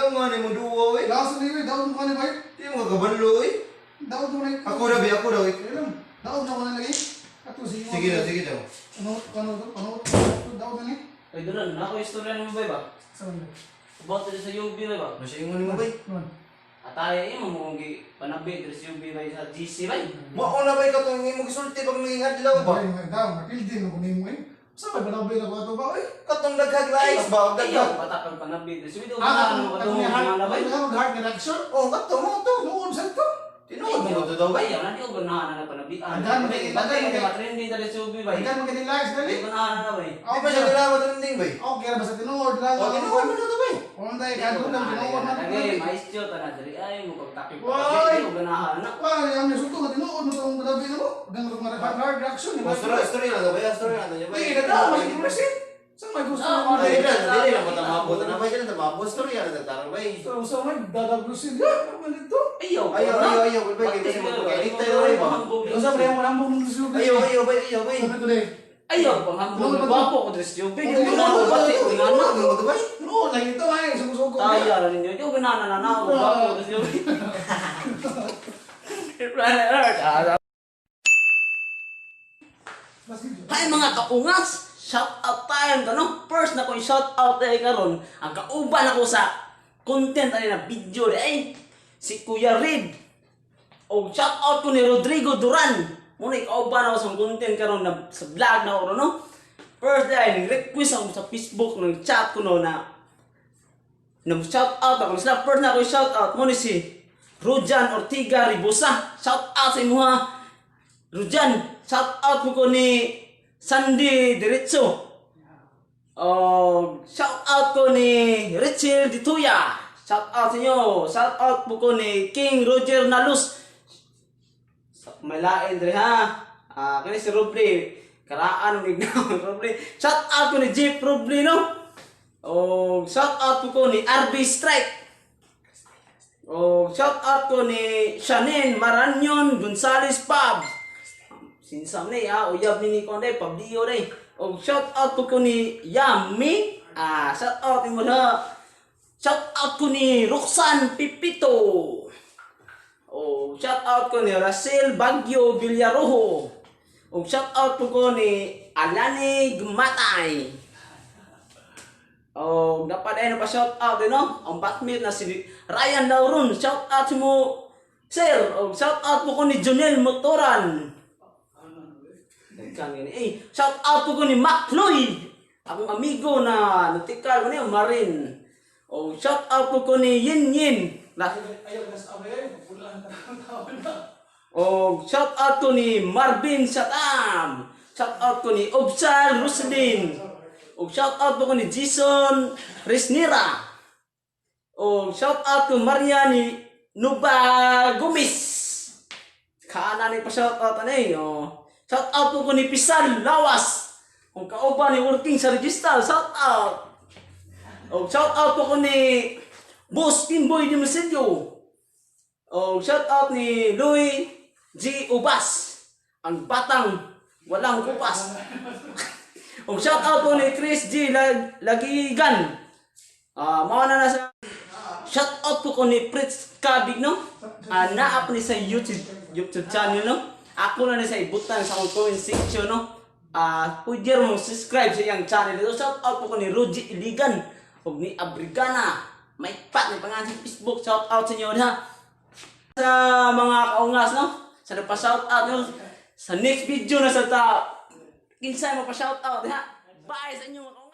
Nga ni mo duwa oy. Laos ni daw mo kani bay. Di mo kabanlo oy. Daw mo na. Ako ra bi, ako ra oy. Daw na ko na lagi. Ato sige. Sige daw, sige daw. Ano ano ano daw na ni? Ay, doon na ako istorya nimo bay ba? Sa man. About diri sa UB bay ba? Ano siya ingon nimo bay? Man. Atay imo mo kung gi panabi diri sa UB bay sa GC bay. Mao na bay katong imong gisulti pag naging adlaw ba? Bay nga daw, nakildi mo nimo eh. Sa may panabay na ko ato ba oy? Katong daghag likes ba? Og Ayaw, daghag. batak ang panabi diri sa UB. Ah, Ano katong ka katong mga heart, bay? katong heart reaction. Oh, kato mo to. Noon sa ito. Tinuod mo to daw bay. Ayaw, na di ko ganahan na panabi. Daghan mo kay- Bagay daghan mo kay kay- matrending diri sa UB bay. Daghan mo kay likes dali. Di ko ganahan na bay. Di ba siya kailangan trending bay? Okay ra ba sa tinuod lang? Oh, tinuod mo na to bay. Oh, day kadto lang tinuod na. Lagi, maestro tanan diri ay mo kag takip. Why? Di ko ganahan na. Wah, yang nasuto ka tinuod mo tong gabi na mo. Ganun ka heart reaction. Oh, story story lang to bay, story lang to bay. Ay, nagdao mas impressive. Sa may gusto Ah, mo Ay, na. dili lang, dili lang ko maabot na bay, dili lang maabot story lang ta tarong bay. So, sa may dadaglusin ya, naman ito. Ayaw, Ayaw, ayaw, ayaw, bay, kay kasi magkailit tayo bay ba? Unsa pa yung walang mong gusto. Ayaw, ayaw bay, ayaw bay. Sabi ko day. Ayaw, panghambog. Gwapo ko diri sa UB. Di ko Tinuod ganahan mo bati ko nga na. to bay. Tinuod lang ito ay suko-suko. Taya na ninyo. Di ko ganahan na na ako. Gwapo ko diri sa UB. Hi mga kaungas! Shout out tayo no? First na ko shout out ay karon ang kauban ako sa content ani na video di ay si Kuya Reed. O shout out ko ni Rodrigo Duran. Muna kauban ako sa content karon na sa vlog na ako no. First ay nag-request ako sa Facebook nang chat ko no na nang shout out ako sila. First na ako shout out mo ni si Rojan Ortiga Ribosa. Shout out sa imuha. Rujan, shout out mo ko ni Sandy Diretso. Oh, shout out ko ni Richel Dituya. Shout out sa inyo. Shout out po ko ni King Roger Nalus. May lain dre ha. Ah, kani si Roble. Karaan ng ignaw Roble. Shout out ko ni Jeep Roble no. Oh, shout out po ko ni RB Strike. Oh, shout out ko ni Shanine Maranyon Gonzales Pub. Sinsam ni ah, uyab ni ni Konde, Pablio day. Oh, shout out po ko ni Yami. Ah, shout out mo na. Shout out ko ni Roxanne Pipito. Oh, shout out ko ni Russell Baguio Villarojo. Oh, shout out po ko ni Alani Gumatay. Oh, dapat ay pa shout out eh, no? Ang batmate na si Ryan Lauron, shout out mo sir. Oh, shout out po ko ni Jonel Motoran. Daghan gani. Eh, shout out po ko ni Macloy. Akong amigo na natikal ko niya, Marin. Oh, shout out po ko ni Yin Yin. Na, Ayaw nas abe, pulaan ta tao na. oh, shout out ko ni Marvin Satam. Shout out ko ni Obsal Roslin. Oh, shout out po ko ni Jason Resnira. Oh, shout out ko Mariani Nuba Gumis. Kaana ni pa shout out ani. Oh. Shout out po ko ni Pisal Lawas. Kung kauban ni working sa register, shout out. Oh, shout out po ko ni Boss Timboy Dimosilio. Oh, shout out ni Louis G. Ubas. Ang batang walang kupas. Oh, shout out po ni Chris G. Lagigan. Ah, mao na na sa shout out po ko ni Fritz Kabig no. Ah, naa po ni sa YouTube YouTube channel no. Ako na ni sa ibutan sa akong comment section no. Ah, pwede mo subscribe sa iyang channel. Ito shout out po ko ni Rogie Iligan ug ni Abrigana. May pat ni pangalan sa Facebook. Shout out sa inyo ha. Sa mga kaungas no. Sa nagpa shout out no. Sa next video na sa ta. Kinsa mo pa shout out ha. Bye sa inyo mga kaungas.